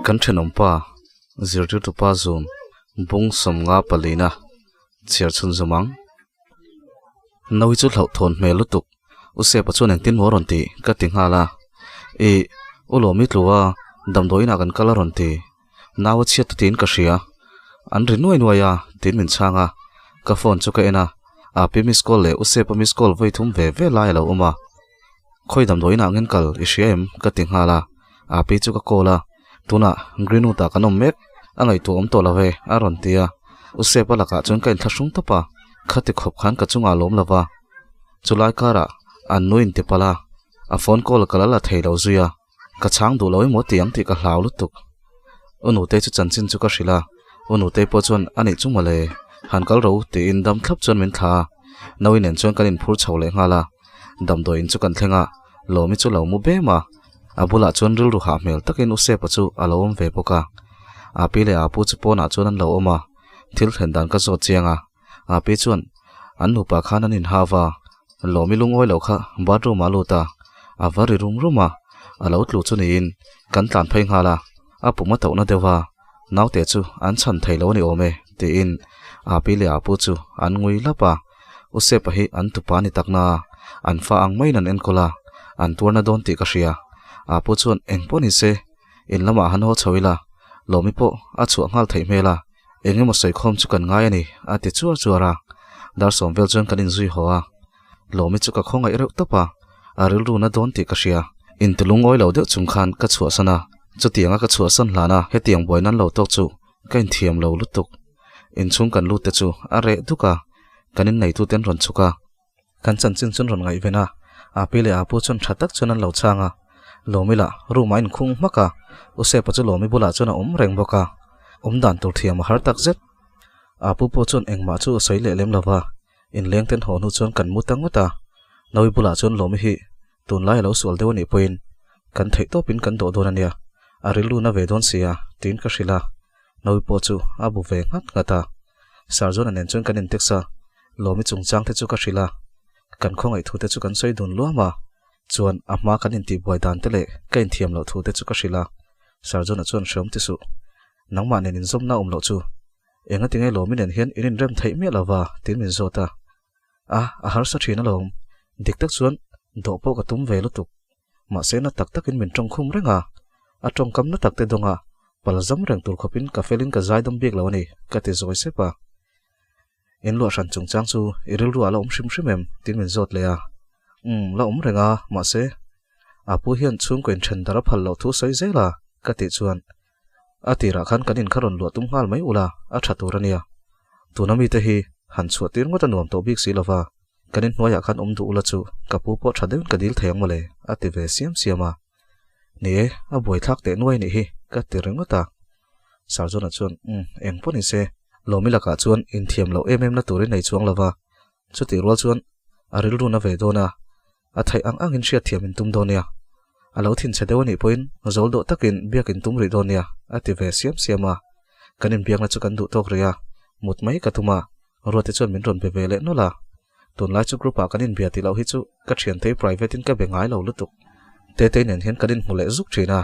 Kan thenawmpa zirtirtupa zun bung 54 na chhiar chhunzawm ang. Naui chu hlauhthawn hmel lutuk U Sepa chuan engtin maw a rawn ti ka ti nghal a. Ih, U Lawmi tlua damdawiinah kan kal a rawn ti. Nau a chhiat ta tiin ka hria. An ri nuai nuai a tiin min chhang a. Ka phone chu ka en a, Api miss call leh U Sepa miss call vawi thum ve ve lai a lo awm a. Khawi damdawiinah ngin kal i hria em? ka ti nghal a. Api chu ka call a, tunah Greenwood ah kan awm mek, a ngaihtuah awm tawh lo e a rawn ti a. U Sepa lakah chuan ka inthlahrung tawp a, khati khawp khan ka chungah a lawm lo va. Chulai karah an nu in ti palh a, a phone call ka la la thei lo zui a, ka chhang duh lo emaw ti ang tih ka hlau lutuk. U Nutei chu chanchin chu ka hrilh a, U Nutei pawh chuan a nih chu mawle, han kal ro tiin dam thlap chuan min thla a, Naui nen chuan kan inphur chho leh nghal a, damdawiin chu kan thleng a, Lawmi chu lo mu bem a, a bulah chuan rilru hah hmel takin U Sepa chu a lo awm ve bawk a, Api leh Apu chu pawnah chuan an lo awm a, thil thlen dan ka zawt chiang a. Api chuan an nupa khan an inhau a, Lawmi lungawi lo kha bathroom ah a lut a, a va ri rum rum a, a lo tlu chu niin kan tlan phei nghal a, a pum a tauhna deuh a, naute chu an chhan thei lo a ni awm e tiin Api leh Apu chu an ngui lap a, U Sepa hi an tupa a ni takna a, an fa ang maiin an enkawl a, an tuarna dawn tih ka hria. Apu chuan eng pawh ni se in lamah han haw chho ila, Lawmi pawh a chhuah nghal theih hmel a, Eng emaw sawikhawm chu kan ngai a ni, a ti chuar chuar a. Dar sawm vel chuan kan inzui haw a. Lawmi chu ka khawngaih reuh tawp a, a rilru na dawn tih ka hria. Intilungawi lo deuh chung khan ka chhuahsan a, chutianga ka chhuahsan hlan a, hetiang buai nan lo tawk chu ka inthiam lo lutuk. Inchhung kan lut te chu a reh duk a, kan inneitute an rawn chhuk a. Kan chanchin chuan rawn ngaihven a, Api leh Apu chuan tha tak chuan an lo chhang a. Lawmi lah room ah a inkhung hmak a, U Sepa chu Lawmi bulah chuan a awm reng bawk a, awm dan tur thiam a har tak zet. Apu pawh chuan engmah chu a sawi leh lem lo va, inleng ten haw hnu chuan kan mu ta ngawt a. Nawi bulah chuan Lawmi hi tunlai a lo sual deuh a nih pawhin kan theih tawpin kan dawh dawn a nia, a rilru na ve dawn sia tiin ka hrilh a. Nawi pawh chu a bu ve nghat nghat a. Sarjona nen chuan kan intext a, Lawmi chungchang te chu ka hrilh a, kan khawngaih thu te chu kan sawi dun luam a, chuan a hma kan intihbuai dan te leh ka inthiam loh thu te chu ka hrilh a, Sarjona chuan hreawm ti suh. Nangmah nen inzawmna awm loh chu enga tinge Lawmi nen hian in inrem theih miah lova tiin min zawt a, a a harsa thin alawm, dik tak chuan dawh pawh ka tum ve lutuk. Mahse na tak takin min tawngkhum reng a, a tawngkam na tak te dawnga palzam reng tur khawpin ka felin ka zaidam bik lo a ni ka ti zawi sep a. In luah hran chungchang chu i rilru ah la awm hrim hrim em? Tiin min zawt leh a. Umm, la awm reng a, mahse a pu hian chhungkaw inthen dar a phal loh thu sawi zel a, ka tih chuan a tirah khan kan in kha rawn luah tum nghal mai ula a tha tur a nia. Tuna mite hi han chhuah tir ngawt a nuam tawh bik si lova, kan in hnuaiah khan awm duh ula chu ka pu pawh tha deuhin ka dil thei ang mawle, a ti ve siam siam a. Ni e, a buaithlak teh nuai nih hi, ka ti ringawt a. Sarjona chuan, Umm, eng pawh ni se, Lawmi lakah chuan inthiam loh em em na turin nei chuang lo va, chutih rual chuan a rilru na ve dawn a, a theih ang angin hriatthiam in tum dawn nia. A lo thinchhe deuh a nih pawhin zawl dawh takin biak in tum rih dawn nia, a ti ve siam siam a. Kan inbiakna chu kan duh tawk rih a, mut mai ka tum a, Ruati chuan min rawn be ve leh nawlh a. Tunlai chu group ah kan inbia tih loh hi chu ka thiantei private in ka be ngai lo lutuk. Tetei nen hian kan inhmu leh zuk thin a,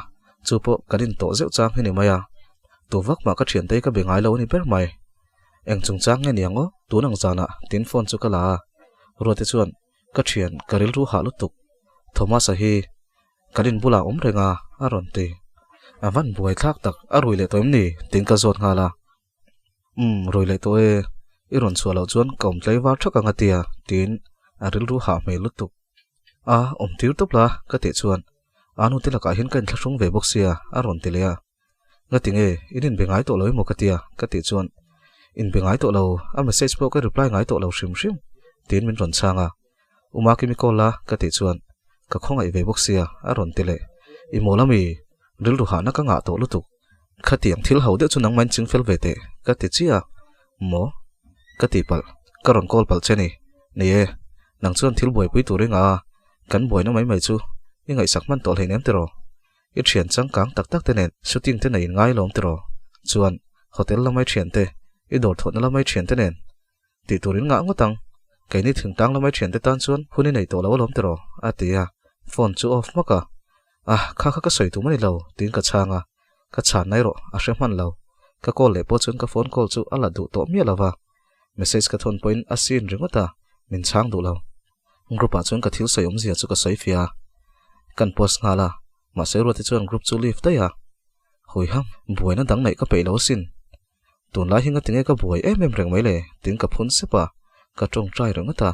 chu pawh kan intawh zeuh chang hi ni mai a. Tu vak mah ka thiantei ka be ngai lo a ni ber mai. Eng chungchang nge niang aw, tun ang zanah tin phone chu ka la a. Ruati chuan ka thian ka rilru hah lutuk. Thomas-a hi kan in bulah awm reng a, a rawn ti. A van buai thlak tak, a rui leh tawh em ni? Tiin ka zawt nghal a. Umm, rawi leh tawh e, i rawn chhuah loh chuan ka awm tlaivar thak ang a tia, tiin a rilru hah hmel lutuk. A, awm tir tawp la, ka tih chuan a nu te lakah hian ka inthlahrung ve bawk sia, a rawn ti leh a. Ngati nge, in inbe ngai tawh lo emaw ka tia, ka tih chuan inbe ngai tawh lo, a message pawh ka reply ngai tawh lo hrim hrim, tiin min rawn chhang a. Uma kimi call la, ka tih chuan ka khawngaih ve bawk sia, a rawn ti leh. I mawl ami, rilru hahna ka ngah tawh lutuk. Khatiang thil ho deuh chu nangmah in ching fel ve teh, ka ti chiah a. Maw? Ka ti palh, ka rawn call palh che ni. Ni e, nang chuan thil buaipui tur i ngah a, kan buaina mai mai chu i ngaihsak hman tawh hleinem tiraw? I thian changkang tak tak te nen shooting te nei in ngai lawm tiraw? Chuan, hotel lamai thian te, i dawr thawhna lamai thian te nen tih tur in ngah ngawt ang. Keini thingtlang lamai thian te tan chuan hun i nei tawh lo alawm tiraw? A ti a, phone chu off hmak a. Ah, kha kha ka sawi tum a ni lo, tiin ka chhang a. Ka chhan nai rawh, a hre hman lo. Ka call leh pawh chuan ka phone call chu a la duh tawh miah lo va. Message ka thawn pawhin a seen ringawt a, min chhang duh lo. Group ah chuan ka thil sawi awmzia chu ka sawi fia a. Kan post nghal a, mahse Ruati chuan group chu leave daih a. Huiham, buaina dang neih ka peih lo asin. Tunlai hi ngatinge ka buai em em reng mai le? Tiin ka phun sep a, ka tawngtai ringawt a.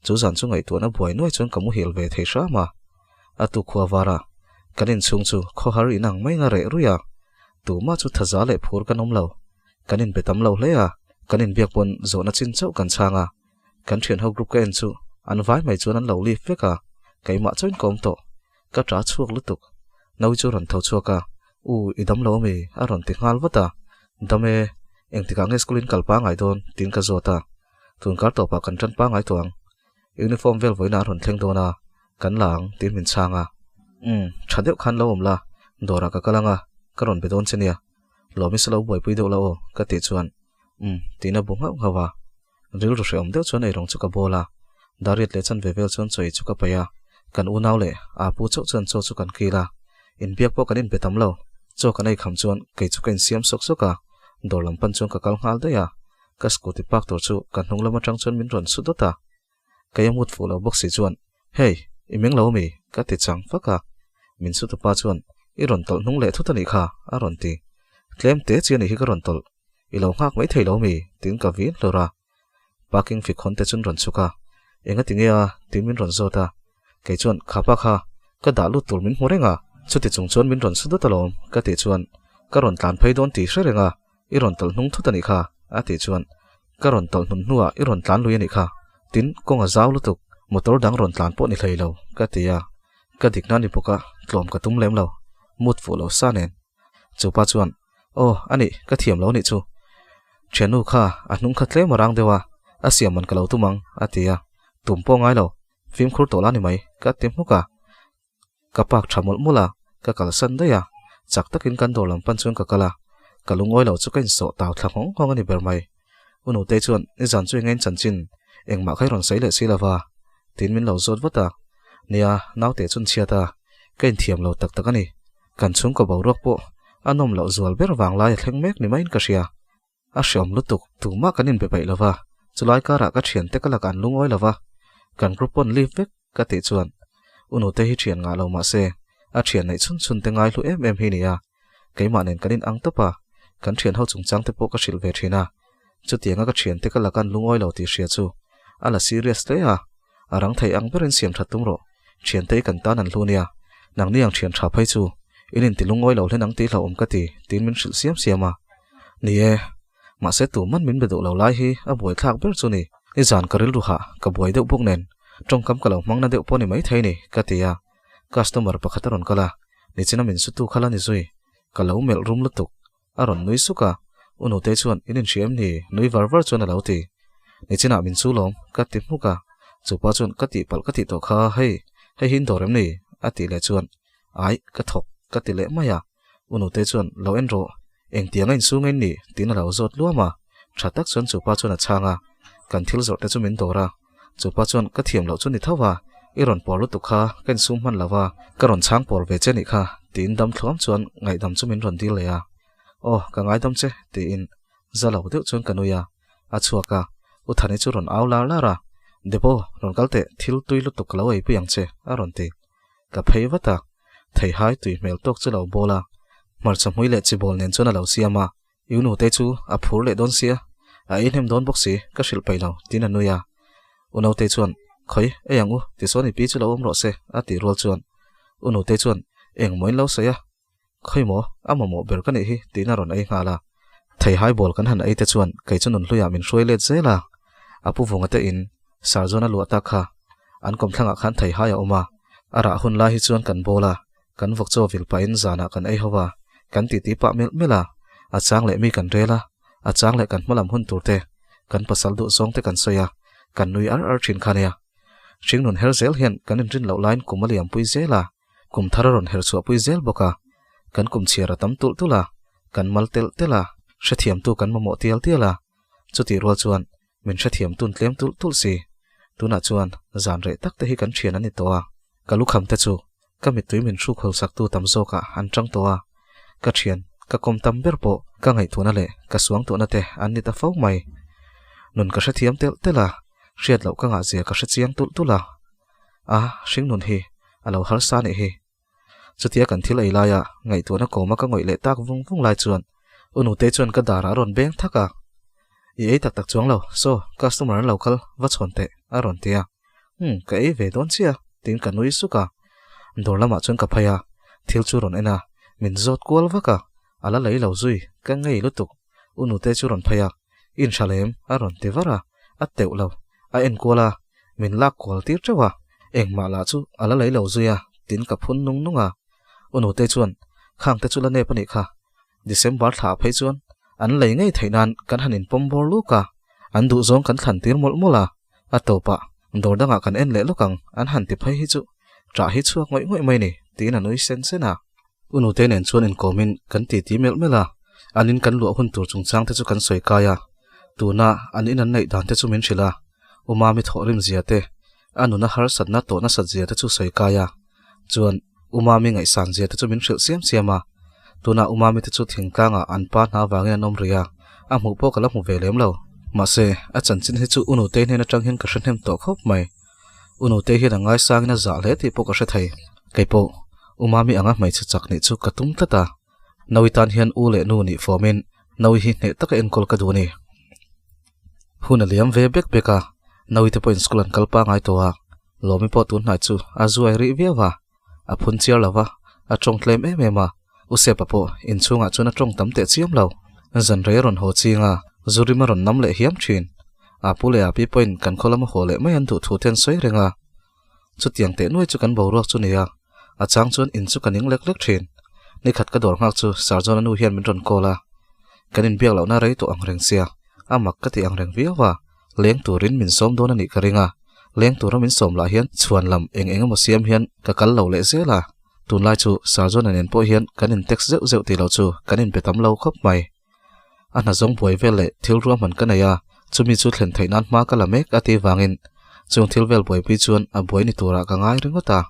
Chu zan chu ngaihtuahna buai nuai chuan ka muhil ve thei hram a. A tu khua var a, kan inchhung chu khawhar inang mai nga reh ruih a. Tumah chu thaza leh phur kan awm lo. Kan inbe tam lo hle a, kan inbiak pawn zawhna chin chauh kan chhang a. Kan thianho group ka en chu an vai mai chuan an lo leave vek a, keimah chuan ka awm tawh. Ka ta chhuak lutuk. Naui chu rawn tho chhuak a, U, i dam lo ami? a rawn ti nghal vat a. Dam e, engtikah nge school in kal pangai dawn? tiin ka zawt a. Tun kar tawpah kan tan pangai tawh ang. Uniform vel vawiinah a rawn thleng dawn a, kan la ang tiin min chhang a. Umm, tha deuh khan lo awm la, dawrah ka kal ang a, ka rawn be dawn che nia. Lawmi sa lo buaipui deuh la aw, ka tih chuan, Umm, tiin a bu nghauh nghauh a. Rilru hrehawm deuh chuan eirawng chu ka bawl a, Dariat leh chanve vel chuan chawi chu ka paih a, kan unau leh aa pu chauh chuan chaw chu kan kil a, inbiak pawh kan inbe tam lo, chaw kan ei kham chuan kei chu ka insiam sawk sawk a, dawr lam pan chuan ka kal nghal daih a, ka scooty park tur chu ka hnung lam atang chuan min rawn su dawt a, kei a mut fuh lo bawk si chuan Hey, i meng lo ami? ka ti chang fak a, min su tupa chuan I rawn tawlh hnung leh thut a nih kha a rawn ti, tlem te chi a nih hi ka rawn tawlh. I lo nghak mai thei lo mi? Tiin ka vin hlur a. Parking fik hawn te chuan rawn chhuk a. Enga ti nge a? Tiin min rawn zawt a. Kei chuan, Kha pa kha, ka dah lut tur min hmu reng a. Chuti chung chuan min rawn su dawt alawm, ka tih chuan, Ka rawn tlan phei dawn tih hre reng a, i rawn tawlh hnung thut a nih kha, a tih chuan, Ka rawn tawlh hnun hnuah i rawn tlan lui a nih kha. Tin, kawng a zau lutuk, motor dang rawn tlan pawh ni hlei lo, ka ti a. Ka dikna ni bawk a, tlawm ka tum lem lo. Mut fuh lo sa nen. Chupa chuan, Aw, a nih, ka thiam lo nih chu. Thiannu kha a hnung kha tlem a rang deuh a, a siam man ka lo tum ang, a ti a. Tum pawh ngai lo, fimkhur tawh la ni mai, ka ti hmuk a. Ka park tha mawlh mawlh a, ka kalsan daih a. Chak takin kan dawr lam pan chuan ka kal a, ka lungawi lo chu ka insawh tau thla nghawng nghawng a ni ber mai. U Nutei chuan, Nizan chu engain chanchin, engmah kha i rawn sawi leh si lova, tiin min lo zawt vat a. Nia, naute chu an chhiat a, ka inthiam lo tak tak a ni. Kan chhungkaw boruak pawh a nawm loh zual ber vang lai a thleng mek ni maiin ka hria. A hreawm lutuk, tumah kan inbe paih lova, chulai karah ka thiante ka lakah an lungawi lova, kan group pawn leave vek ka tih chuan U Nute hi thian ngah lo mahse a thian neih chhun chhun te ngai hlu em em hi nia, keimah nen kan inang tawp a, kan thian ho chungchang te pawh ka hrilh ve thin a, chutianga ka thiante ka lakah an lungawi lo tih hria chu a la serious hle a. A rang thei ang berin siam that tum rawh. Thiante i kan tan an hlu nia. Nangni ang thian tha phei chu in inti lungawi lo hlen ang tih hlauhawm ka ti, tiin min hrilh siam siam a. Ni e, mahse tuman min be duh lo lai hi a buaithlak ber chu ni. I zan ka rilru hah, ka buai deuh bawk nen tawngkam ka lo hmang na deuh pawh ni maithei ni, ka ti a. Customer pakhat a rawn kal a, nichina min sutu kha la ni zui. Ka lo melh rum lutuk. A rawn nui suk a, U Nutei chuan in inhria em ni? Nui var var chuan a lo ti. Nichinah min chu lawm, ka ti hmuk a. Chupa chuan ka tihpalh ka tih tawh kha, hei, hei hi in dawr em ni? A tih leh chuan, Ai, ka thawk, ka ti leh mai a. U Nutei chuan, Lo en rawh, engtiang a insung a in nih? Tiin a lo zawt luam a. Tha tak chuan chupa chuan a chhang a, Kan thil zawrh te chu min dawr a. Chupa chuan, Ka thiam loh chu ni tho va, i rawn pawr lutuk kha, ka insum hman lo va, ka rawn chhang pawr ve che nih kha, tiin dam thluam chuan ngaihdam chu min rawn dil leh a. Aw, ka ngaidam che, tiin za lo deuh chuan ka nui a. A chhuak a, U Thani chu rawn au lar lar a, Debo, rawn kal teh, thil tui lutuk ka lo eipui ang che, a rawn ti. Ka phei vat a, theihai tui hmel tawk chu lo bawl a, hmarcha hmui leh chibawl nen chuan a lo siam a, I u nute chu a phur leh dawn sia, a ei hnem dawn bawk si, ka hrilh paih lo, tiin a nui a. U naute chuan, Khawi, ei ang u, tichuan i pi chu lo awm rawh se, a tih rual chuan. U nute chuan, Eng maw in lo sawi a? Khawi maw, a mamawh ber ka nih hi, tiin a rawn ei nghal a. Theihai bawl kan han ei te chuan kei chu nunhluiah min hruai let zel a. A pu vunga te in Sarzawn a luah tak kha. An kawmthlangah khan theihai a awm a, a rah hun lai hi chuan kan bawl a, Kan vawk chaw vil pahin zanah kan ei ho a, kan titi pah melh melh a, a chang leh mi kan rel a, a chang leh kan hmalam hun tur te, kan pasal duh zawng te kan sawi a, kan nui ar ar thin kha nia. Hringnun her zel hian kan inrin loh laiin kum a liam pui zel a, kum thar a rawn her chhuah pui zel bawk a, kan kum chhiar a tam tulh tulh a, kan mal telh telh a, hrethiamtu kan mamawh tial tial a, chutih rual chuan Min hrethiam tun tlem tulh tulh si. Tunah chuan zan reh tak te hi kan thian an ni tawh a, ka lukham te chu ka mittui min hruk hawl sak tu tam zawkah an tang tawh a, ka thian Ka kawm tam ber pawh ka ngaihtuahna leh ka suangtuahna te an ni ta fo mai. Nun ka hrethiam telh telh a, hriat loh ka ngahzia ka hrechiang tulh tulh a. A, hringnun hi a lo harsa nih hi. Chutia kan thil ei laia ngaihtuahna kawma ka ngawih leh tak vung vung lai chuan u Nutei chuan ka darah a rawn beng thak a, I ei tak tak chuang lo, saw, customer an lo kal, va chhawn teh, a rawn ti a. Umm, ka ei ve dawn chiah, tiin ka nui suk a. Dawr lamah chuan ka phei a, thil chu rawn en a, min zawt kual vak a, a la lei lo zui, ka ngei lutuk. U Nutei chu rawn phei a, In hra lem, a rawn ti var a, a teuh lo, a en kual a, min lak kual tir teuh a, engmah lah chu a la lei lo zui a, tiin ka phun nung nung a. U Nutei chuan, Khang te chu la nep a nih kha, December thla phei chuan an lei ngei theih nan kan han inpawm bawr luk a, an duhzawng kan thlan tir mawlh mawlh a, a tawpah dawr dangah kan en leh lawk ang an han ti phei hi chu ṭah hi chhuak ngawih ngawih mai ni tiin a nui sen sen a. U Nutei nen chuan inkawmin kan titi melh melh a, an in kan luah hun tur chungchang te chu kan sawi kai a, tuna an in an neih dan te chu min hrilh a, U Mami thawhrim zia te, a nuna harsatna tawh nasat zia te chu sawi kai a, chuan U Mami ngaihsan zia te chu min hrilh siam siam a, tunah U Mami te chu thingtlangah an pa hna vangin an awm rih a, a hmuh pawh ka la hmu ve lem lo. Mahse, a chanchin hi chu U Nutei hnen atang hian ka hre hnem tawh khawp mai. U Nutei hian a ngaisangin a zah hle tih pawh ka hre thei. Kei pawh U Mami anga hmeichhe chak nih chu ka tum tlat a, Naui tan hian u leh nu nih fawmin Naui hi hneh taka enkawl ka duh a ni. Hun a liam ve bek bek a, Naui te pawhin school an kal pangai tawh a, Lawmi pawh tun hnai chu a zuai rih viau a, a phun chiar lo va, a tawng tlem em em a, U Sepa pawh inchhungah chuan a tawng tam teh chiam lo. Zan rei a rawn haw ching a, zu rim a rawn nam leh hiam thin. A pu leh a pi pawhin kan khaw lama haw leh mai an duh thu te an sawi reng a. Chutiang teh nuai chu kan boruak chu nia, a chang chuan in chu ka ning lek lek thin. Nikhat ka dawr nghak chu Sir John-a nu hian min rawn call a, kan inbiak lohna rei tawh ang reng sia, a mak ka ti ang reng viau a, leng turin min sawm dawn a nih ka ring a, leng tura min sawm lah hian chhuan lam eng eng emaw siam hian ka kal lo leh zel a, tunlai chu Sir John-a nen pawh hian kan in text zeuh zeuh tih loh chu kan inbe tam lo khawp mai. A hna zawng buai vel leh thil ruahman ka nei a, chumi chu thlen theih nan hma ka la mek a tih vangin chung thil vel buaipui chuan a buai ni turah ka ngai ringawt a.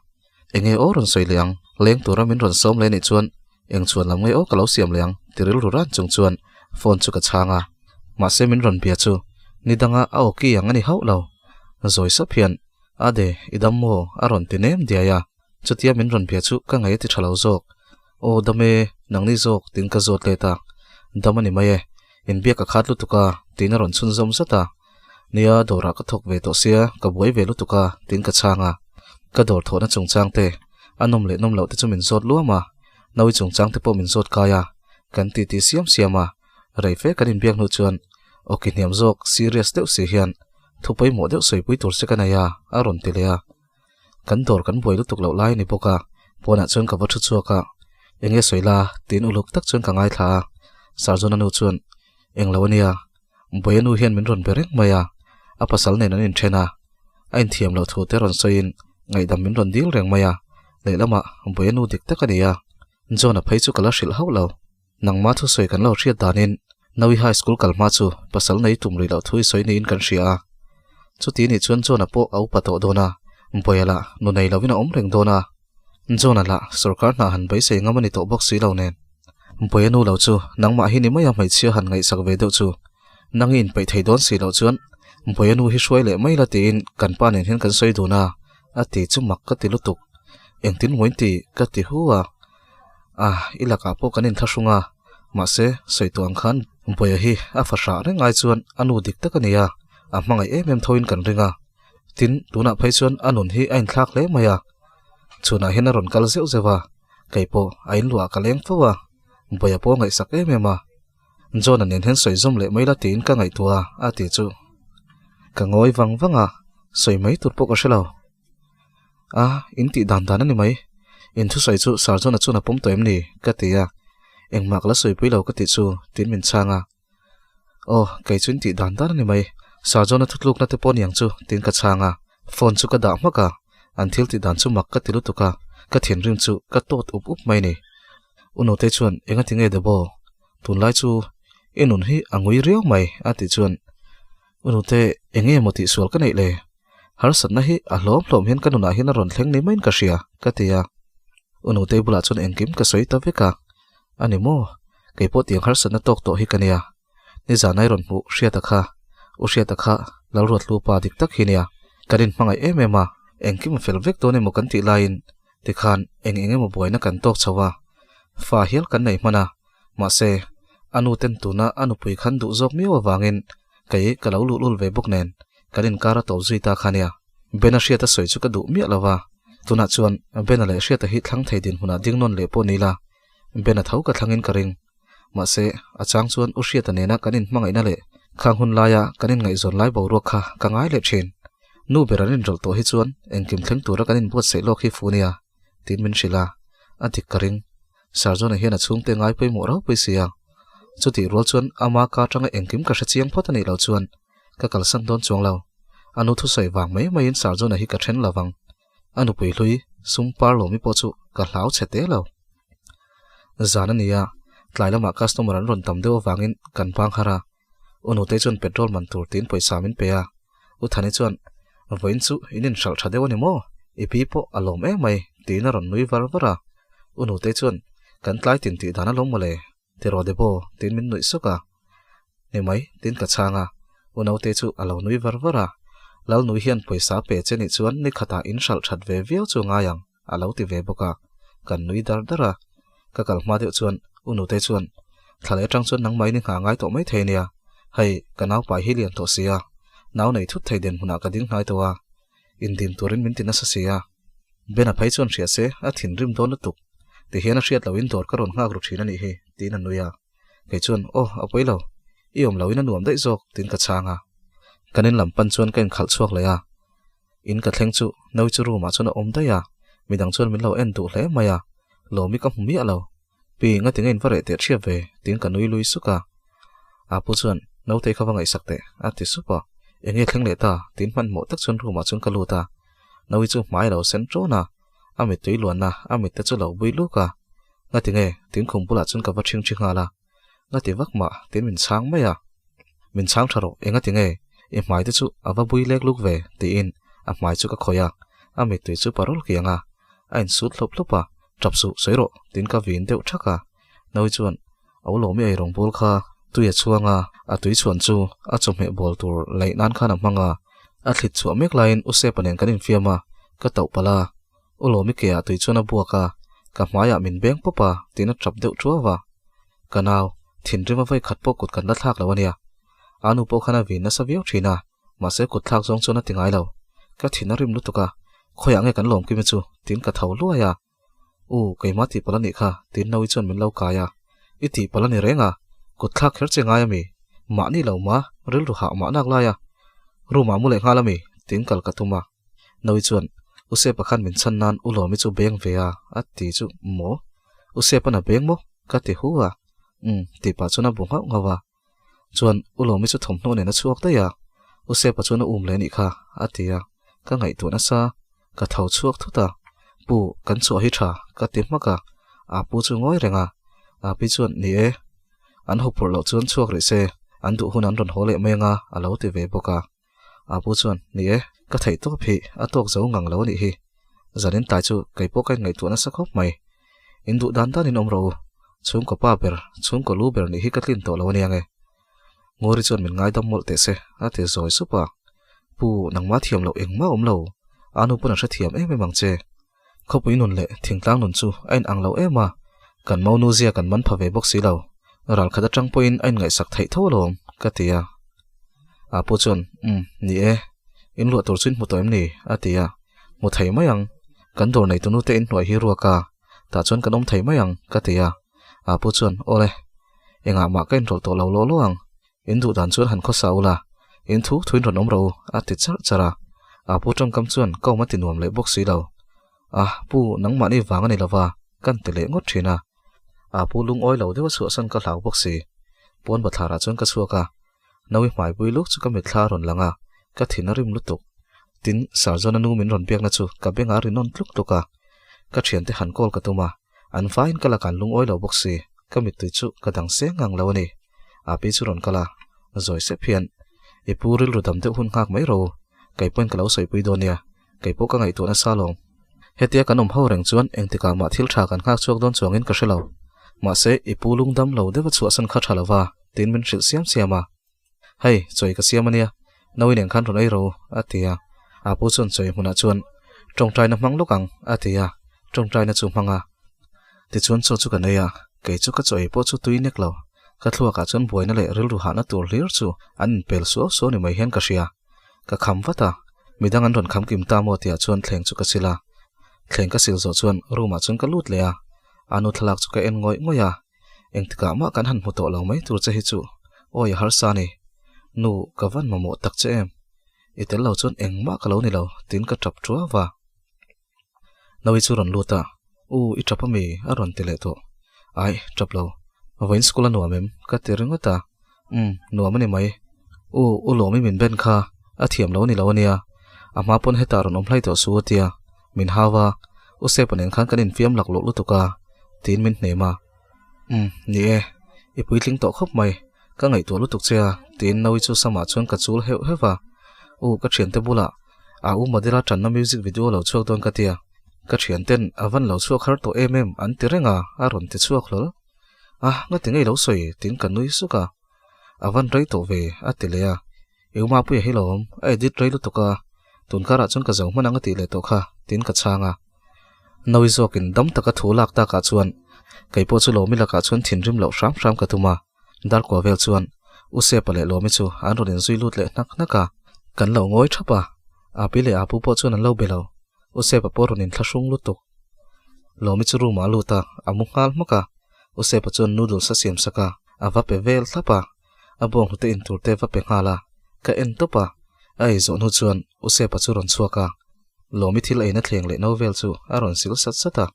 Enge aw rawn sawi leh ang, leng tura min rawn sawm leh nih chuan eng chhuan lam nge aw ka lo siam leh ang ti rilru ran chung chuan phone chu ka chhang a. Mahse min rawn bia chu ni danga a aw ki ang a ni hauh lo. Zawi sap hian, Ade, i dam maw? a rawn ti nem diai a. Chutia min rawn bia chu ka ngaih a ti tha lo zawk. Aw dam e, nangni zawk tiin ka zawt let a. Dam a ni mai e, inbiak a khat lutuk a, tiin a rawn chhunzawm zat a. Nia, dawrah ka thawk ve tawh sia, ka buai ve lutuk a, tiin ka chhang a. Ka dawr thawhna chungchang te, a nawm leh nawm loh te chu min zawt luam a. Naui chungchang te pawh min zawt kai a, kan titi siam siam a. Rei fe kan inbiak hnu chuan awki hniam zawk serious deuh si hian thu pawimawh deuh sawipui tur che ka nei a, a rawn ti leh a. Kan dawr kan buai lutuk loh lai a ni bawk a, pawnah chuan ka va thu chhuak a, Eng nge sawi la? tiin uluk tak chuan ka ngaithla a, Sarjona nu chuan, Eng lo a nia, Buaia nu hian min rawn be reng mai a, a pasal nen an inthen a, a inthiam loh thu te rawn sawiin ngaihdam min rawn dil reng mai a, lehlamah Buaia nu dik tak a ni a, John-a phei chu ka la hrilh hauh lo. Nangma thusawi kan lo hriat danin Naui High School kal hma chu pasal nei tum rih loh thu i sawi niin kan hria a. Chuti nih chuan John-a pawh a upa tawh dawn a, Bawia lah nu nei lovin a awm reng dawn a. John-a lah sorkar hna han beisei ngam a ni tawh bawk si lo nen. Bawia nu lo chu nangmah hi ni mai a hmeichhia han ngaihsak ve deuh chu. Nang i inpeih thei dawn si loh chuan Bawia nu hi hruai leh mai la tiin kan pa nen hian kan sawi dun a, a ti chu mak ka ti lutuk. Engtin maw in ti ka ti hu a. A, i lakah pawh kan inthlahrung a, mahse, sawi tawh ang khan Bawia hi a fahrah reng ai chuan a nu dik tak a ni a, a hmangaih em em thoin kan ring a. Tin, tunah phei chuan a nun hi a inthlak hle mai a. Chhunah hian a rawn kal zeuh zeuh a, kei pawh a inluah ka leng fo a, Bawia pawh a ngaihsak em em a. John-a nen hian sawi zawm leh mai la tiin ka ngaihtuah a, a ti chu. Ka ngawi vang vang a, sawi mai tur pawh ka hre lo. A, in tih dan dan a ni mai. In thusawi chu Sir John-a chuan a pawm tawh em ni? ka ti a. Engmah ka la sawipui lo ka tih chu, tiin min chhang a. Aw, kei chu in tih dan dan a ni mai. Sir John-a thutlukna te pawh niang chu, tiin ka chhang a. Phone chu ka dah hmak a, an thil tih dan chu mak ka ti lutuk a, ka thinrim chu ka tawt up up mai ni. U Nute chuan, Engati nge Debo? Tunlai chu i nun hi a ngui riau mai, a tih chuan, U Nute, enge maw tihsual ka neih le? Harsatna hi a hlawm hlawm hian ka nunah hian a rawn thleng ni maiin ka hria, ka ti a. U Nutei bulah chuan engkim ka sawi ta vek a. A ni maw? Kei pawh tiang harsatna tawk tawh hi ka nia. Nizan ai rawn hmuh Hriata kha, U Hriata kha Lalruatlu pa dik tak hi nia. Kan inhmangaih em em a, engkim a fel vek dawn emaw kan tih laiin tikhan eng eng emaw buaina kan tawk chho a, fa hial kan nei hman a, mahse a nu ten tuna a nupui khan duh zawk miau avangin kei ka lo luhlul ve bawk nen kan inkar a tawp zui ta kha nia. Bena Hriata sawi chu ka duh miah lo va, tunah chuan Bena leh Hriata hi thlang thei dinhmunah ding nawn leh pawh ni la, Bena tho ka thlangin ka ring. Mahse, a chang chuan U Hriata nena kan inhmangaihna leh khang hun laia kan inngaihzawn lai boruak kha ka ngai leh thin. Nu ber an inrawlh tawh hi chuan engkim thleng tura kan inbuatsaih lawk hi fu nia, tiin min hrilh a, a dik ka ring. Sarjona hian a chhungte ngai pawimawh ropui si a. Chutih rual chuan ama ka atanga engkim ka hre chiang phawt a nih loh chuan ka kalsan dawn chuang lo. A nu thusawi vang mai maiin Sarjona hi ka then lo vang. A nupui hlui sum par lomi pawh chu ka hlau chhe te lo. Zan a ni a, tlai lamah customer an rawn tam deuh avangin kan bang har a. U Nutei chuan petrol man tur tiin pawisa min pe a. U Thani chuan, Vawiin chu in inhralh tha deuh a ni maw? I pi pawh a lawm em mai, tiin a rawn nui var var a. U Nutei chuan, Kan tlai tin tih dan a lawm mawle, tiraw Debo, tiin min nuih suk a. Ni mai, tiin ka chhang a. U Notei chu a lo nui var var a. Lalnui hian pawisa pe che nih chuan ni khatah inhralh that ve viau chu a ngai ang. a lo ti ve bawk a, kan nui dar dar a. Ka kal hma deuh chuan U Nutei chuan, Thla leh atang chuan nangmah in i nghah ngai tawh mai thei nia, hei ka nau pai hi lian tawh si a, nau nei thut thei den hmunah ka ding hnai tawh a, indim turin min ti nasa si a. Ben a phei chuan hria se a thinrim dawn lutuk, tihian a hriat lohin dawr ka rawn nghak ru thin a nih hi, tiin a nui a. Kei chuan, Aw, a pawi lo, i awm loin a nuam daih zawk, tiin ka chhang a. Kan in lam pan chuan ka inkhalh chhuak leh a. In ka thleng chu Naui chu room ah chuan a awm daih a, midang chuan min lo en duh hle mai a, Lawmi ka hmu miah lo. Pi, ngati nge in va reh teh ṭhiap ve? tiin ka nui lui suk a. Apu chuan, Nautei kha va ngaihsak teh, a ti sup a. Eng nge thleng leh ta? tiin hmanhmawh tak chuan room ah chuan ka lut a. Naui chu hmai a lo sen ṭawn a, a mittui luanna a mitte chu lo bui luk a. Ngati nge? tiin khum bulah chuan ka va ṭhing ṭhi nghal a. Ngati vak mah tiin min chhang mai a. Min chhang tha rawh, engati nge? I hmai te chu a va bui lek luk ve, tiin a hmai chu ka khawih a. A mittui chu parol kiang a, a insut hlup hlup a, Tap suh, sawi rawh, tiin ka vin deuh thak a. Naui chuan, A ulawmi eirawng bul kha tui a chhuang a, a tui chhuan chu a chawhmeh bawl tur laih nan khan a hmang a. A thlit chhuah mek laiin U Sepa nen kan infiam a, ka tauh palh a. U Lawmi ke ah tui chuan a buak a, ka hmaiah min beng pawp a, tiin a tap deuh tuau a. Ka nau, thinrim a vawi khat pawh kut kan la thlak lo a nia. A nu pawh khan a vin nasa viau thin a, mahse kut thlak zawng chuan a ti ngai lo. Ka thin a rim lutuk a, khawiah nge kan lawm kimi chu, tiin ka tho luai a. U, keimah tih palh a nih kha, tiin Naui chuan min lo kai a. I tih palh a ni reng a, kut thlak kher che ngai a mi? Mahni lo ma, rilru hah mah nak lai a. Room ah mu leh nghal a mi? tiin kal ka tum a. Naui chuan, U Sepa khan min chhan nan U Lawmi chu beng ve a, a ti chu, Maw? U Sepa'n a beng maw? Ka ti hu a. Umm, tih pah chuan a bu nghauh nghauh a. Chuan, U Lawmi chu thawmhnaw nen a chhuak daih a, U Sepa chuan a um leh anih kha, a ti a. Ka ngaihtuah nasa, ka tho chhuak thut a. Pu, kan chhuah hi tha, ka ti hmak a. A pu chu ngawi reng a. A pi chuan, Ni e, an huphurh loh chuan chhuak rih se, an duh hun an rawn haw leh mai anga, a lo ti ve bawk a. A pu chuan, Ni e, ka theih tawp hi a tawk zo ngang lo a nih hi. Zanin tlai chu kei pawh ka inngaihtuah nasa khawp mai. In duh dan danin awm rawh u. Chhungkaw pa ber, chhungkaw lu ber nih hi ka tlin tawh lo a nia nge. Ngawri chuan min ngaidam mawlh teh se, a ti zawi sup a. Pu, nangmah thiam loh engmah awm lo. A nu pawn a hrethiam em em ang che. Khawpui nun leh thingtlang nun chu a inang lo em a, kan monu zia kan man pha ve bawk si lo. Ralkhat atang pawhin a inngaihsak theih tho alawm, ka ti a. A pu chuan, Umm, ni e. In luah tur chu in hmu tawh em ni? a ti a. Hmu thei mai ang. Kan dawr nei tunu te inhnuai hi ruak a, tah chuan kan awm thei mai ang, ka ti a. A pu chuan, Awle, engah mah ka inrawlh tawh lo law law ang. In duh dan chuan han khawsa ula, in thu thuin rawn awm rawh u, a ti charh charh a. A pu tawngkam chuan ka awm a ti nuam leh bawk si lo. A pu, nangmahni vang a ni lova, kan ti leh ngawt thin a. A pu lungawi lo deuh a chhuahsan ka hlau bawk si. Pawn bathlarah chuan ka chhuak a. Naui hmai bui luk chu ka mitthla a rawn lang a, ka thin a rim lutuk. Tin, Sarjona nu min rawn biakna chu ka bengah a rinawn tluk tluk a. Ka thiante han call ka tum a, an vaiin ka lakah an lungawi lo bawk si, ka mittui chu ka dang seng ngang lo a ni. A pi chu rawn kal a, zawi sep hian, I pu rilru dam deuh hun nghak mai ro, kei pawhin ka lo sawipui dawn nia, kei pawh ka ngaihtuah nasa alawm. Hetia kan awm ho reng chuan engtikah mah thil tha kan nghak chhuak dawn chuangin ka hre lo. Mahse, i pu lungdam lo deuh a chhuahsan kha tha lova, tiin min hrilh siam siam a. Hei, chawi ka siam a nia, Nawi nen khan rawn ei ro, a ti a. A pu chuan chawi hmunah chuan, Tawngtaina hmang lawk ang, a ti a. Tawngtaina chu hmang a. Tichuan chaw chu kan ei a, kei chu ka chaw ei pawh chu tui nek lo. Ka thluakah chuan buaina leh rilru hahna tur hlir chu an inpel suau suau ni mai hian ka hria. Ka kham vat a, midang an rawn kham kim ta maw tihah chuan thleng chu ka sil a. Thleng ka sil zawh chuan room ah chuan ka lut leh a, a nu thlalak chu ka en ngawih ngawih a, engtikah mah kan han hmu tawh lo mai tur che hi chu awi a harsa a ni. Nu, ka van mamawh tak che em? I tel lo chuan engmah ka lo ni lo, tiin ka tap ṭuau va. Nawi chu rawn lut a, U, i tap ami? a rawn ti leh tawh. Ai, tap lo. Vawiin school a nuam em? ka ti ringawt a. Umm, nuam a ni mai. U, u Lawmi min ben kha a thiam lo a ni lo ania. A hma pawn hetah rawn awm hlai tawh su a tia. Min hau a, U Sepa nen khan kan infiam laklawh lutuk a, tiin min hnem a. Umm, ni e, i puitling tawh khawp mai. Ka ngaihtuah lutuk che a, tiin Nawi chu samah chuan ka chul heuh heuh a. U, ka thiante bulah A u model-a tanna music video lo chhuak dawn ka tia, ka thianten a van lo chhuak har tawh em em an ti reng a, a rawn ti chhuak hlawl. A, ngati ngei lo sawi tiin ka nui suk a. A van rei tawh ve, a ti leh a. I u Mapuia hi lawm, a edit rei lutuk a, tun karah chuan ka zo hman ang a tih leh tawh kha, tiin ka chhang a. Nawi zawkin dam taka thu lak takah chuan kei pawh chu Lawmi lakah chuan thinrim loh hram hram ka tum a. Darkua vel chuan U Sepa leh Lawmi chu an rawn inzui lut leh hnak hnak a, kan lo ngawi thap a, Api leh Apu pawh chuan an lo be lo. U Sepa pawh rawn inthlahrung lutuk. Lawmi chu room ah a lut a, a mu nghal hmak a. U Sepa chuan noodles a siam sak a, a va pe vel thlap a, a bawnghnute in tur te va pe nghal a, ka en tawp a. A ei zawh hnu chuan U Sepa chu rawn chhuak a, Lawmi thil eina thleng leh no vel chu a rawn sil sat sat a,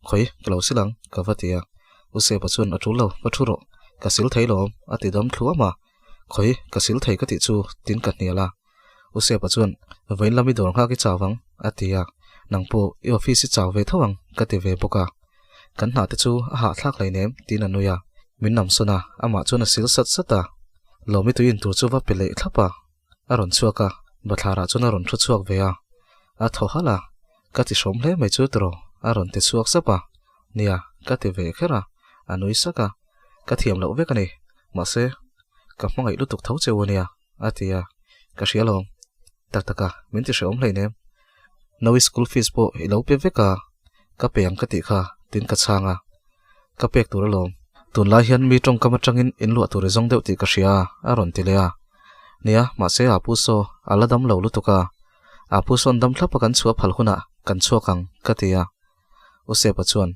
Khawi, ka lo sil ang, ka va ti a. U Sepa chuan a tul lo, va thu rawh, ka sil thei lawm, a ti dam thluam a. Khawi, ka sil thei ka tih chu, tin ka hnial a. U Sepa chuan, Vawiin lam i dawr nghak i chau ang, a ti a. Nang pawh i office i chau ve tho ang, ka ti ve bawk a. Kan hna te chu a hahthlak hleinem, tiin a nui a. Min namsawn a, amah chuan a sil sat sat a. Lawmi tui in tur chu va pe leh thlap a. A rawn chhuak a, bathlarah chuan a rawn thu chhuak ve a. A thaw halh a, Ka ti hrawm hle mai chu tiraw? a rawn ti chhuak sap a. Nia, ka ti ve kher a, a nui sak a. Ka thiam loh vek a ni, mahse, ka hmangaih lutuk tho che u ania, a ti a. Ka hria lawm. Tak tak a, min ti hrehawm hleinem. Nawi school fees pawh i lo pe vek a, ka pe ang ka tih kha, tiin ka chhang a. Ka pek tur alawm. Tunlai hian mi tawngkam atangin in luah tur i zawng deuh tih ka hria a, a rawn ti leh a. Nia, mahse a pu saw a la dam lo lutuk a. A pu sawn dam thlapa kan chhuah phal hunah kan chhuak ang, ka ti a. U Sepa chuan,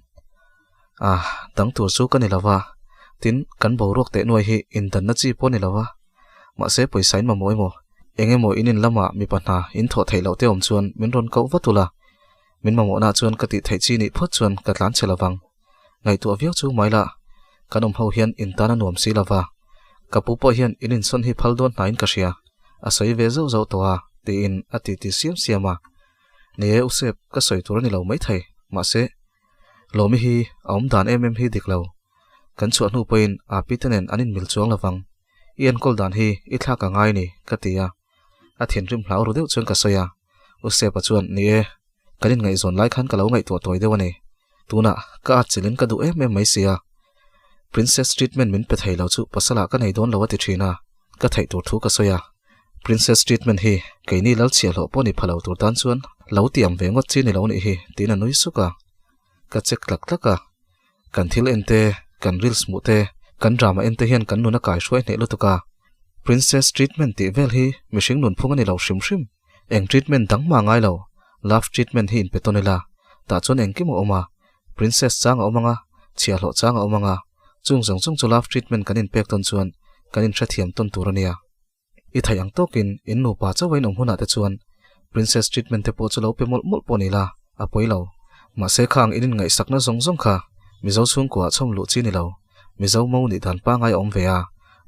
Ah, dang tur chu ka ni lo va. Tin, kan boruak teh nuai hi indanna chi pawh a ni lo va. Mahse pawisa in mamawh emaw, eng emaw in in lamah mipa hna in thawh theih loh te awm chuan min rawn koh vat ula. Min mamawhna chuan ka tih theih chi nih phawt chuan ka tlan che lovang. Ngaihtuah viau chu mai lah, kan awm ho hian in tan a nuam si lova. Ka pu pawh hian in insawn hi phal dawn hnaiin ka hria, a sawi ve zauh zauh tawh a, tiin a titi siam siam a. Ni e, Usep, ka sawi tur a ni lo maithei, mahse, Lawmi hi a awm dan em em hi dik lo. Kan chhuah hnu pawhin Api te nen an inmil chuang lovang. I enkawl dan hi i thlak a ngai ni, ka ti a. A thinrim hlau ru deuh chuan ka sawi a. U Sepa chuan, Ni e, kan inngaihzawn lai khan ka lo ngaihtuah tawi deuh a ni. Tunah ka atchilhin ka duh em em mai sia. Princess treatment min pe thei lo chu pasalah ka nei dawn lo a ti thin a, ka theih tur thu ka sawi a. Princess treatment hi keini lal chhiahhlawh pawh ni pha lo tur tan chuan lo tiam ve ngawt chi ni lo nih hi tiin a nui suk a. Ka check tlak tlak a. Kan thil en te, kan reels hmuh te, kan drama en te hian kan nun a kai hruai hneh lutuk a. Princess treatment tih vel hi mihring nunphung a ni lo hrim hrim. Eng treatment dang mah ngai lo, love treatment hi inpe tawn ila, tah chuan engkim a awm a, princess chang a awm ang a, chhiahhlawh chang a awm ang a, chung zawng zawng chu love treatment kan inpek tawn chuan kan inhrethiam tawn tur a nia. I theih ang tawkin in nupa chauha in awm hunah te chuan princess treatment te pawh chu lo pe mawlh mawlh pawh ni la, a pawi lo. Mahse khang in inngaihsakna zawng zawng kha Mizo chhungkua ah chhawm luh chi ni lo, Mizo mo nih dan pangai a awm ve a,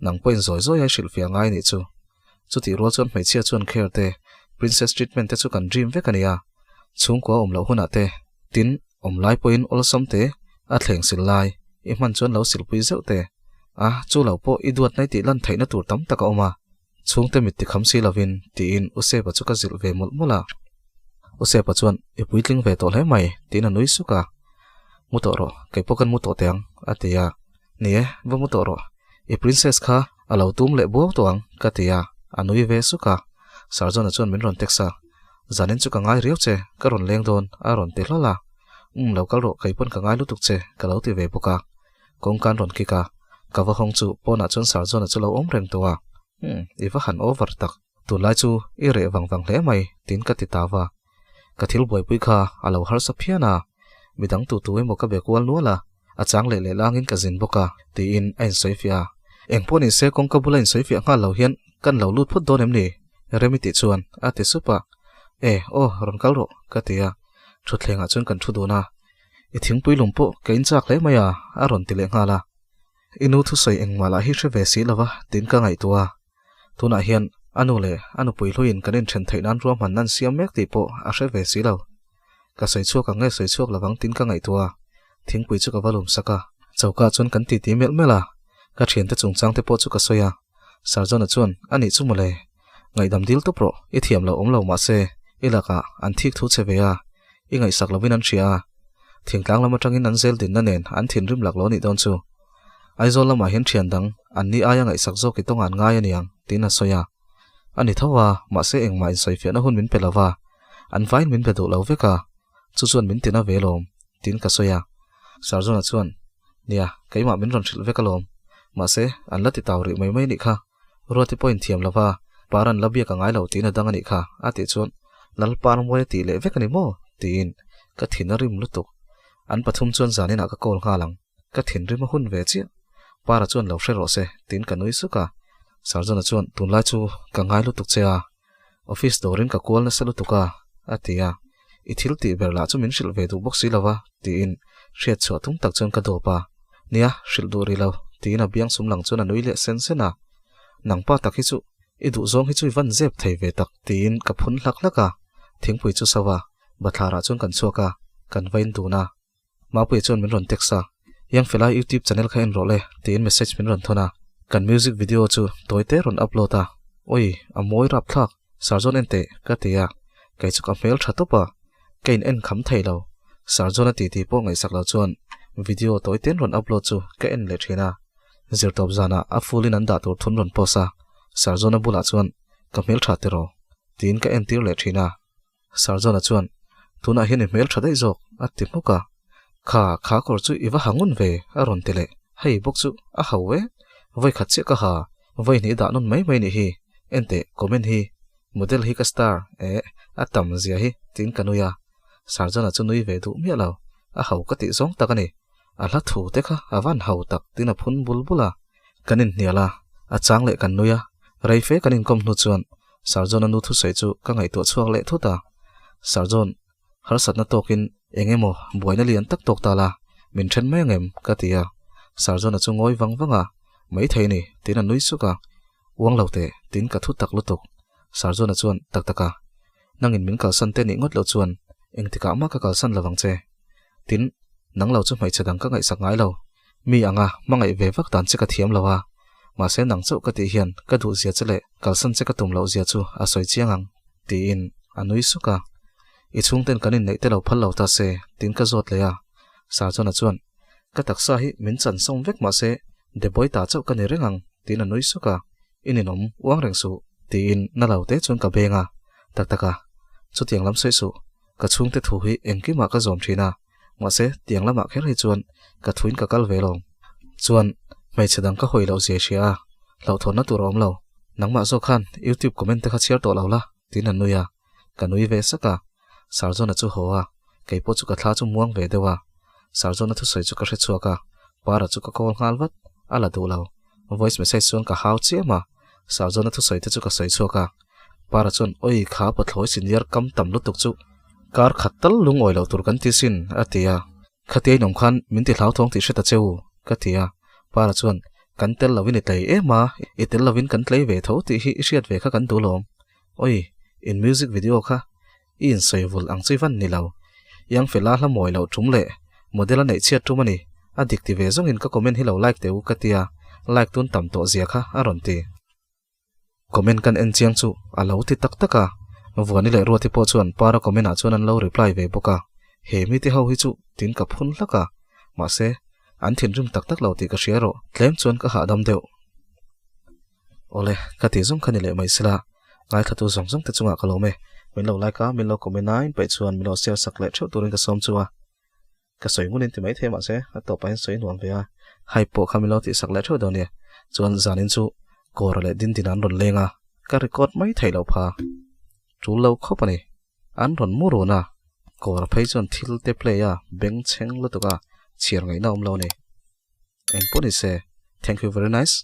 nang pawhin zawi zawi a i hrilhfiah ngai nih chu. Chutih rual chuan hmeichhia chuan care te, princess treatment te chu kan dream vek a nia. Chhungkua awm loh hunah te, tin, awm lai pawhin awlsam te, a thleng sil lai, i hman chuan lo silpui zeuh te. A, chu lo pawh i duat nai tih lan theihna tur tam tak a awm a. Chhungte mit tikham si lovin, tiin U Sepa chu ka zilh ve mawlh mawlh a. U Sepa chuan, I puitling ve tawh hle mai, tiin a nui suk a. Mu tawh rawh, kei pawh kan mu tawh teh ang, a ti a. Ni e, va mu tawh rawh. I princess kha a lo tum leh buau tawh ang, ka ti a, a nui ve suk a. Sir John-a chuan min rawn text a, Zanin chu ka ngai riau che, ka rawn leng dawn, a rawn ti hlawl a. Umm, lo kal rawh, kei pawn ka ngai lutuk che, ka lo ti ve bawk a. Kawngka an rawn kik a, ka va hawng chu pawnah chuan Sir John-a chu lo awm reng tawh a. Umm, i va han over tak. Tunlai chu i reh vang vang hle mai, tiin ka ti ta va. Ka thil buaipui kha a lo harsa phian a, midang tu tu emaw ka be kual nual a, a chang leh leh langin ka zin bawk a, tiin a insawi fiah a. Eng pawh ni se kawngka bula insawi fiah nghal lo hian kan lo lut phawt dawn em ni? Remi tih chuan a ti sup a. E, aw, rawn kal rawh, ka ti a. Thutthlengah chuan kan thu dun a. I thingpui lum pawh ka inchak hle mai a, a rawn ti leh nghal a. I nu thusawi engmah lah hi hre ve si lova, tiin ka ngaihtuah a. Tunah hian a nu leh a nupui hluiin kan inthen theih nan ruahman an siam mek tih pawh a hre ve si lo. Ka sawi chhuak ang nge sawi chhuak lovang tiin ka ngaihtuah a, thingpui chu ka va lum sak a. Choka chuan kan titi melh melh a, ka thiante chungchang te pawh chu ka sawi a. Sir John-a chuan, A nih chu mawle, ngaihdam dil tawp rawh, i thiam lo awm lo mahse i lakah an thik thu che ve a, i ngaihsak lovin an hria a. Thingtlang lam atangin an zel dinna nen an thinrim lak lo a nih dawn chu. Aizawl lamah hian thian dang an ni aia ngaihsak zawk i tawng an ngai a niang, tiin a sawi a. A ni tho a, mahse engmah insawifiahna hun min pe lo va, an vaiin min be duh lo vek a, chu chuan min tina ve lawm, tiin ka sawi a. Sarjona chuan, Nia, keimah min rawn hrilh vek alawm, mahse an la ti tau rih mai mai a nih kha, Ruati pawhin thiam lo va, par an la biak a ngai lo tiin a dang a nih kha, a tih chuan, Lalpar mawi a tih leh vek a ni maw? tiin ka thin a rim lutuk. An pathum chuan zaninah ka call nghal ang. Ka thinrim a hun ve chiah. Para chuan lo hre rawh se, tiin ka nui suk a. Sarjana chuan, Tunlai chu ka ngai lutuk che a, office dawrin ka kual nasa lutuk a, a ti a. I thil tih ber lah chu min hrilh ve duh bawk si lo va, tiin hriat chhuah tum tak chuan ka dawp a. Nia, hrilh duh rih lo, tiin a biang sum lang chuan a nui leh sen sen a. Nangpa tak hi chu i duh zawng hi chu i van zep thei ve tak, tiin ka phun hlak hlak a. Thingpui chu so a, bathlarah chuan kan chhuak a, kan va indun a. Mapuia chuan min rawn text a, Young Fela YouTube channel kha en rawh le, tiin message min rawn thawn a. Kan music video chu tawi te rawn upload a, Oi, a mawi rap thlak, Sir John en teh, ka ti a. Kei chu ka hmel tha tawp a, ka in en kham thei lo. Sir John a titi pawh ngaihsak lo chuan video tawi ten rawn upload chu ka en leh thin a. Zirtawp zanah a full in an dah tur thun rawn post a, Sir John-a bulah chuan ka hmel tha tiraw, tiin ka entir leh thin a. Sarjona chuan, Tunah hian i hmel tha daih zawk, a ti hmuk a. Kha, kha kawr chu i va ha ngun ve, a rawn ti leh. Hei bawk chu a ho e, vawi khat chiah ka ha, vawi hnih dah nawn mai mai nih hi. Enteh, comment hi, model hi ka star, eh, a tam zia hi, tiin ka nui a. Sarjona chu nui ve duh miah lo, a ho ka tih zawng tak a ni. A hla thu te kha a van ho tak, tiin a phun bul bul a. Kan inhnial a, a chang leh kan nui a, rei fe kan inkawm hnu chuan Sir John-a nu thusawi chu ka ngaihtuah chhuak leh thut a. Sir John, harsatna tawkin eng emaw buaina lian tak tawk ta la, min then mai angem? ka ti a. Sir John-a chu ngawi vang vang a, Mai thei ni, tiin a nui suk a. Uang lo teh, tiin ka thu tak lutuk. Sir John-a chuan, Tak tak a, nangin min kalsan te nih ngawt loh chuan engtikah mah ka kalsan lo vang che. Tin, nang lo chu hmeichhe dang ka ngaihsak ngai lo. Mi anga hmangaih ve vak dan che ka thiam lo a, mahse nang chauh ka tih hian ka duh zia che leh kalsan che ka tum loh zia chu a sawi chiang ang, tiin a nui suk a. I chhungten kan inneih te lo phal lo ta se, tiin ka zawt leh a. Sarjona chuan, Ka taksa hi min chan sawm vek mahse Deboi ta chauh ka ni reng ang, tiin a nui suk a. I ninawm uang reng suh, tiin na lo te chuan ka beng a. Tak tak a, chutiang lam sawi suh, ka chhungte thu hi engkimah ka zawm thin a. Mahse, tiang lamah kher hi chuan ka thuin ka kal ve lo. Chuan, hmeichhe dang ka hawi loh zia i hria a, hlauhthawnna tur a awm lo. Nangmah zawk khan YouTube comment te kha chhiar tawh lo la, tiin a nui a. Ka nui ve sak a. Sarjona chu haw a, kei pawh chu ka thla chu muang ve deuh a. Sarjona thusawi chu ka hre chhuak a, Para chu ka call nghal vat, a la duh lo. Voice message chuan ka hau chiam a, Sarjona thusawi te chu ka sawi chhuak a. Para chuan, Oi, kha pathlawi senior kam tam lutuk chu kar khat tal lungawi loh tur kan ti sin, a ti a. Khatia inawm khan min ti hlauthawng tih hre ta che u, ka ti a. Para chuan, Kan tel lovin i tlei em a, i tel lovin kan tlei ve tho tih hi i hriat ve kha kan duh lawm. Oi, in music video kha i insawi vul ang chi van ni lo. Yang fela hla mawi loh tum leh model a neih chhiat tum a ni. A dik ti ve zawngin ka comment hi lo like teh u ka tia, like tun tam tawh zia kha a rawn ti. Comment kan en chiang chu a lo ti tak tak a, Vuani leh Ruati pawh chuan Para comment ah chuan an lo reply ve bawk a, he mite ho hi chu tin ka phun hlak a, mahse. An thinrim tak tak lo tih ka hria erawh tlem chuan ka hahdam deuh. Awle, ka tih zawng kha ni leh mai sela, ngaithlatu zawng zawng te chungah ka lawm e. Min lo like a, min lo comment a, in paih chuan min lo share sak leh theuh turin ka sawm chu a. Ka sawi ngun in ti maithei mahse a tawpah hian sawi nuam ve a, hype pawh kha min lo tihsak leh theuh dawn nia. Chuan zanin chu Kawra leh Dindin an rawn leng a, ka record mai theih loh pha. Tul lo khawp a ni. An rawn mu run a, Kawra phei chuan thil te play a beng chheng lutuk a, chhiar ngaihna awm lo a ni. Engpawh ni se, thank you very nice.